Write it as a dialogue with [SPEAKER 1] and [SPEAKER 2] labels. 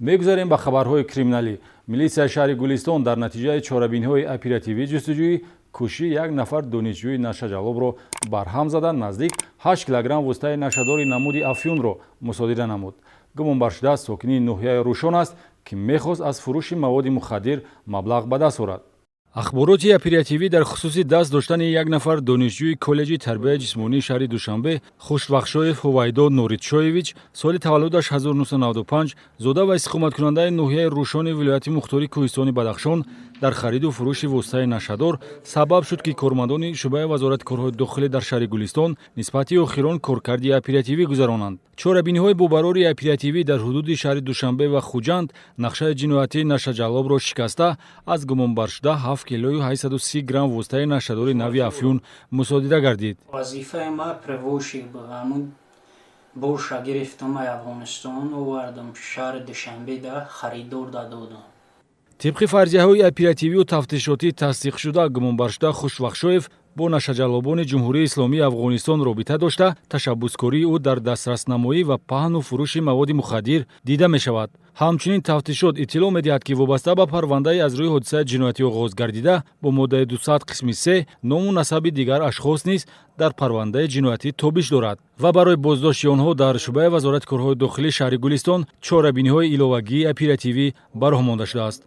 [SPEAKER 1] Мегузарем ба хабарҳои криминалӣ. Милитсияи шаҳри Гулистон дар натиҷаи чорабиниҳои оперативӣ ҷустуҷӯӣ кӯшиши як нафар донишҷӯи нашаҷаллобро барҳам зада, наздик 8 килограмм воситаи нашадори намуди афюнро мусодира намуд. Гумонбаршуда сокини ноҳияи Рӯшон аст, ки мехост аз фурӯши маводи мухаддир маблағ ба даст орад. Ахбороти оперативӣ дар хусуси даст доштани як нафар донишҷӯи коллеҷи тарбияи ҷисмонии шаҳри Душанбе, Хушвахшоев Ҳувайдо Норидшоевич, соли таваллудаш 1995, зода ва истиқоматкунандаи ноҳияи Рӯшони вилояти мухтори Кӯҳистони Бадахшон, дар хариду фурӯши воситаи нашадор сабаб шуд, ки кормандони шӯъбаи Вазорати корҳои дохилӣ дар шаҳри Гулистон нисбати охирон коркарди оперативӣ гузаронанд. Чорабиниҳои бобарори оперативӣ дар ҳудуди шаҳри Душанбе ва Хуҷанд нақшаи ҷиноятии нашаҷаллобро шикаста, аз гумонбаршуда 7 килою 830 грамм воситаи нашадори нави афюн мусодира гардид.
[SPEAKER 2] Вазифаи ма перевозчик буд. Ҳамун борша гирифтам ай Афғонистон, овардам шаҳри Душанбеда, харидор да додам.
[SPEAKER 1] Тибқи фарзияҳои оперативию тафтишотӣ тасдиқшуда, гумонбаршуда Хушвахшоев бо нашаҷаллобони Ҷумҳурии Исломии Афғонистон робита дошта, ташаббускории ӯ дар дастраснамоӣ ва паҳну фурӯши маводи мухаддир дида мешавад. Ҳамчунин тафтишот иттилоъ медиҳад, ки вобаста ба парвандаи аз рӯи ҳодисаи ҷиноятӣ оғоз гардида бо моддаи 200 қисми 3 ному насаби дигар ашхос низ дар парвандаи ҷиноятӣ тобиш дорад ва барои боздошти онҳо дар шӯъбаи Вазорати корҳои дохилии шаҳри Гулистон чорабиниҳои иловагии оперативӣ ба роҳ монда шудааст.